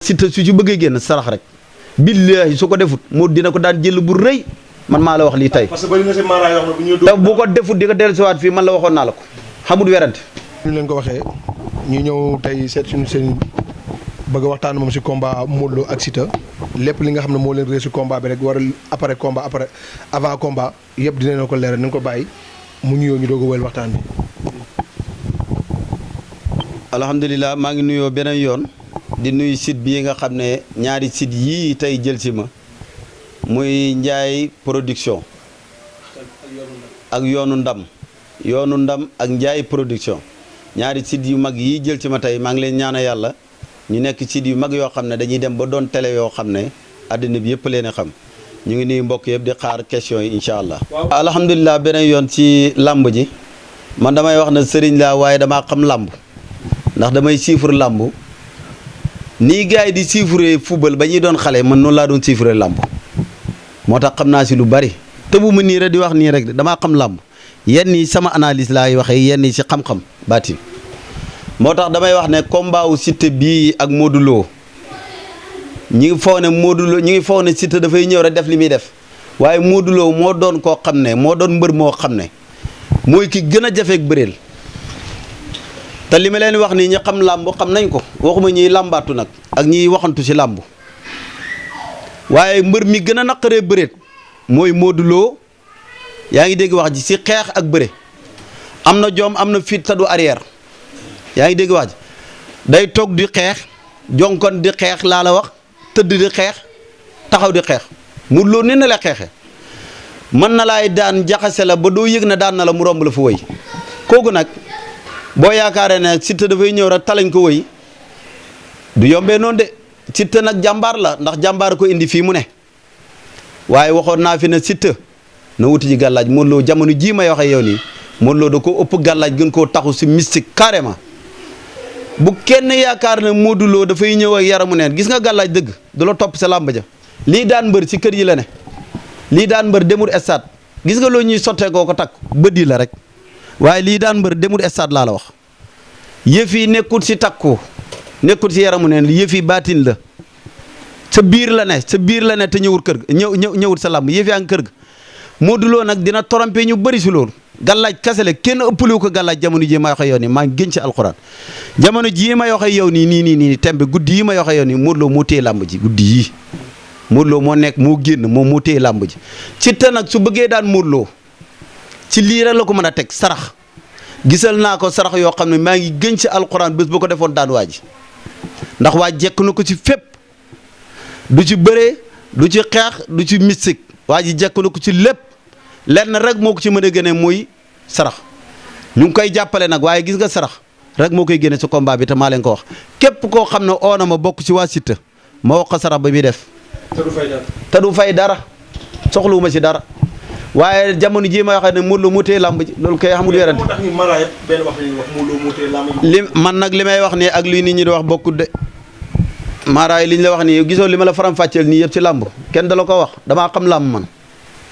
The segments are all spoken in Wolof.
Siteu su ci bëggee génn sarax rek billaahi su ko defut moo dina ko daan jël bu rëy man maa la wax lii tey. parce que bari na si mara yoo xam ne bu ñu te bu ko defut di ko dellusiwaat fii man la waxoon naa la ko xamul werante. ñu leen ko waxee ñu ñëw tey seet suñu sëriñ bëgg a waxtaan moom si combat Modou Lo ak Siteu lépp li nga xam ne moo leen réer si combat bi rek war après combat après avant combat yëpp dinañ ko leeral nañ ko bàyyi mu nuyoo ñu doog a wëyal waxtaan bi. alhamdulilah maa ngi nuyoo beneen yoon di nuyu site bii nga xam ne ñaari site yii tey jël si ma muy Ndiaye production ak yoonu ndam ak Ndiaye production ñaari site yu mag yii jël ci ma tey maa ngi leen ñaana yàlla ñu nekk site yu mag yoo xam ne dañuy dem ba doon télé yoo xam ne àddina bi yëpp leen a xam ñu ngi nuyu mbokk yëpp di xaar question yi incha allah. alhamdulilah beneen yoon ci làmb ji man damay wax ne sëriñ laa waaye damaa xam làmb ndax damay siifur làmb nii gars yi di siifuree football ba ñuy doon xale man noonu laa doon siifuree làmb moo tax xam naa si lu bari te bu mu nii rek di wax nii rek damaa xam làmb yenn yi sama analyse laay waxee yenn yi si xam-xam baatin moo tax damay wax ne combat wu Siteu bii ak Modou Lo ñi ngi foog ne Modou Lo ñi ngi foog ne Siteu dafay ñëw rek def li muy def waaye Modou Lo moo doon koo xam ne moo doon mbër moo xam ne mooy ki gën a jafeek bëreel te li ma leen wax nii ñi xam làmb xam nañ ko waxuma ñiy làmbaatu nag ak ñiy waxantu ci làmb waaye mbër mi gën a naqaree bëreet mooy Modou Lo yaa ngi dégg wax ji ci xeex ak bëre am na joom am na fit te du arrière yaa ngi dégg wax ji day toog di xeex jonkon di xeex laa la wax tëdd di xeex taxaw di xeex Modou Lo ni na la xeexe mën na laay daan jaxase la ba doo yëg na daan na la mu romb la fu wëy kooku nag boo yaakaaree ne Siteu dafay ñëw rek talañ ko wëy du yombee noonu de Siteu nag jàmbaar la ndax jàmbaar ko indi fii mu ne waaye waxoon naa fi ne Siteu na wuti ji gàllaaj Modou Lo jamono jii may waxee yow nii Modou Lo da ko ëpp gàllaaj gën koo taxu si mystique carrément bu kenn yaakaar ne Modou Lo dafay ñëw ak yaramu neen gis nga gàllaaj dëgg du la topp sa làmb ja lii daan mbër ci kër yi la ne lii daan mbër demul stade gis nga loo ñuy sottee koo ko takk bët yi la rek waaye lii daan mbër demul stade laa la wax yëf yi nekkul si takku nekkul si yaramu neen yëf yi baatin la sa biir la ne te ñëwul kër ga ñëwul sa làmb yëf yaa ngi kër ga Modou Lo nag dina trompé ñu bëri si loolu gàllaaj kasale kenn ëppaliwu ko gàllaaj jamono jii may waxe yow nii maa ngi gën ci alxuraan jamono jii may waxe yow nii tembe guddi yi may waxe yow nii Modou Lo moo téye làmb ji guddi yii Modou Lo moo nekk moo génn moom moo téye làmb ji Siteu nag su bëggee daan Modou Lo ci lii rek la ko mën a teg sarax gisal naa ko sarax yoo xam ne maa ngi gën ci alxuraan bés bu ko defoon daan waa ji ndax waa jekk na ko ci fépp du ci bëree du ci xeex du ci mystique waa ji jekk na ko ci lépp lenn rek moo ko ci mën a génne muy sarax ñu ngi koy jàppale nag waaye gis nga sarax rek moo koy génne ci combat bi te maa leen ko wax képp koo xam ne oo na ma bokk ci waa Siteu ma wax ko sarax ba muy def. te du fay dara soxluwuma ci dara waaye jamono jii ma waxee ne Modou Lo moo téye làmb ji loolu kay xamul wérante li man nag li may wax nii ak lii nit ñi di wax bokkut de maaraay li ñu la wax nii gisoo li ma la faram fàcceel nii yëpp ci làmb kenn da la ko wax damaa xam làmb man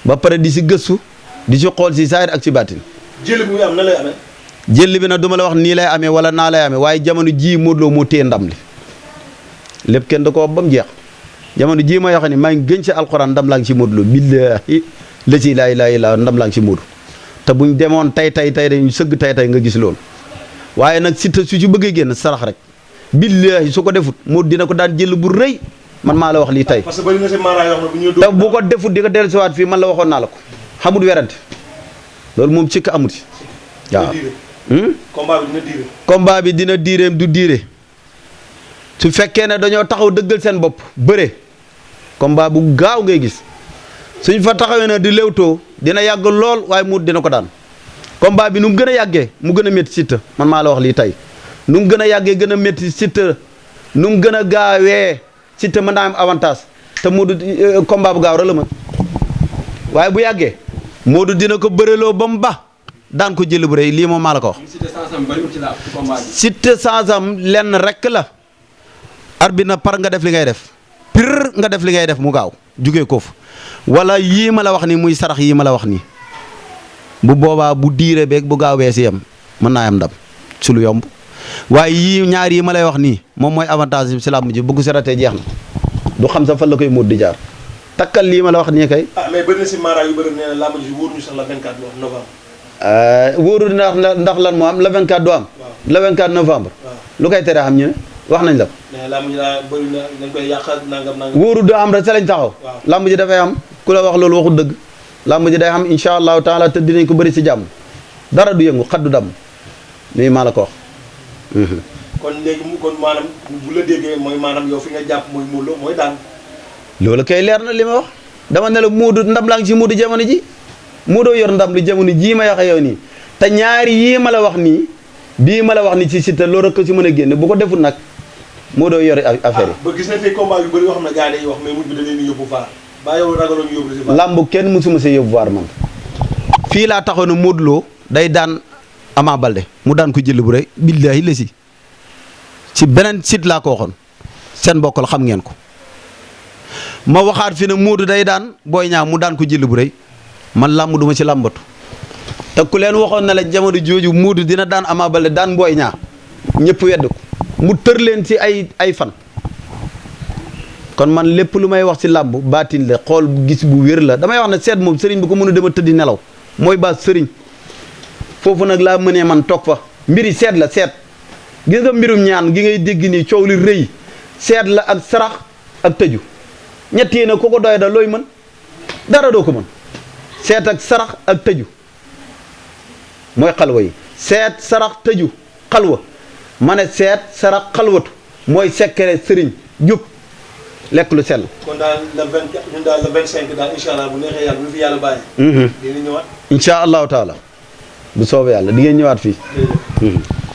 ba pare di si gëstu di si xool si saayir ak si baatin. jël bi am na lay amee. jël bi nag du ma la wax nii lay amee wala naa lay amee waaye jamono jii Modou Lo moo téye ndam li lépp kenn da ko wax ba mu jeex jamono jii ma wax ni maa ngi gën ci alxuraan ndam laa ngi ci Modou Lo billaahi la ci laa ilaaha illa ndam laa ngi ci Modou te buñ demoon tey dañu sëgg tey nga gis loolu waaye nag Siteu su ci bëggee génn sarax rek billaahi su ko defut Modou dina ko daan jël bu rëy man maa la wax lii tey. parce que bari na si mara yoo xam ne bu ñu te bu ko defut di ko dellusiwaat fii man la waxoon naa la ko xamul werante loolu moom cikk amut si waaw. combat bi dina diireem du diire su fekkee ne dañoo taxaw dëggal seen bopp bëre combat bu gaaw ngay gis suñ fa taxawee ne di lewtoo dina yàgg lool waaye Modou dina ko daan combat bi nu mu gën a yàggee mu gën a métti Siteu man maa la wax lii tey nu mu gën a yàggee gën a métti Siteu nu mu gën a gaawee Siteu mën naa am avantage te Modou combat bu gaaw rek la mën waaye bu yàggee Modou dina ko bëreloo ba mu ba daan ko jël bu rëy lii moom maa la ko wax. Siteu sansam lenn rek la arbitre na par nga def li ngay def pire nga def li ngay def mu gaaw jugee ko fa wala yii ma la wax nii muy sarax yii ma la wax nii bu boobaa bu diire beeg bu gaawee si yem mën naa am ndam su lu yomb waaye yii ñaar yi ma lay wax nii moom mooy avantage bi si làmb ji bu ko si ratee jeex na du xam sa fan la koy móot di jaar takkal lii ma la wax nii kay. mais bëri na si mara yu bëri nee na làmb ji wóoruñu sax la 24 novembre. wóorul ndax lan moo am le 24 du am. le 24 novembre. lu koy tere xam ñu ne wax nañ la ko. mais làmb ji daa bëri na dañ koy yàq nangam. wóorul du am rek sa lañ taxaw. làmb ji dafay am ku la wax loolu waxul dëgg. làmb ji day am incha allahu taala te dinañ ko bëri si jàmm dara du yëngu xaddu dam nii maa la ko wax. kon léegi kon maanaam bu la déggee mooy maanaam yow fi nga jàpp mooy Modou Lo mooy daan. loolu kay leer na li ma wax dama ne la Modou ndam laa ngi si Modou jamono ji Modou yor ndam li jamono jii ma wax yow nii te ñaari yii ma la wax nii bii ma la wax nii ci Siteu loolu rek ko si mën a génne bu ko deful nag Modou yor affaire yi. ba gis nañ fi combat yu bëri yoo xam ne gars yi wax mais mujj bi da leen di yóbbu vaar ba yow ragaloon ñu yóbbu si vaar. lamb kenn mësuma see yóbbu vaar man fii laa taxaw ne Modou Lo day daan Ama Baldé mu daan ko jël bu rëy billaahi la si beneen site laa ko waxoon seen bokkal xam ngeen ko ma waxaat fi ne Modou day daan Boy Niang mu daan ko jël bu rëy man làmb duma ci làmbatu te ku leen waxoon na la jamono jooju Modou dina daan Ama Baldé daan Boy Niang ñëpp wedd ko mu tër leen ci ay fan kon man lépp lu may wax ci làmb baatin la xool gis bu wér la damay wax ne seet moom sëriñ bi ko mën a dema tëddi nelaw mooy baa sëriñ foofu nag laa mënee man toog fa mbiri seet la seet gis nga mbirum ñaan gi ngay dégg nii coow li rëy seet la ak sarax ak tëju ñett yi nag ku ko doy da looy mën dara doo ko mën seet ak sarax ak tëju mooy xalwa yi seet sarax tëju xalwa ma ne seet sarax xalwatu mooy sekkere sëriñ jub lekk lu sell. kon daal le 24 ñun daal le 25 daal incha allah bu neexee yàlla bu fi yàlla bàyyi. dinañ ñëwaat. incha allahu taala bu soobee yàlla di ngeen ñëwaat fii.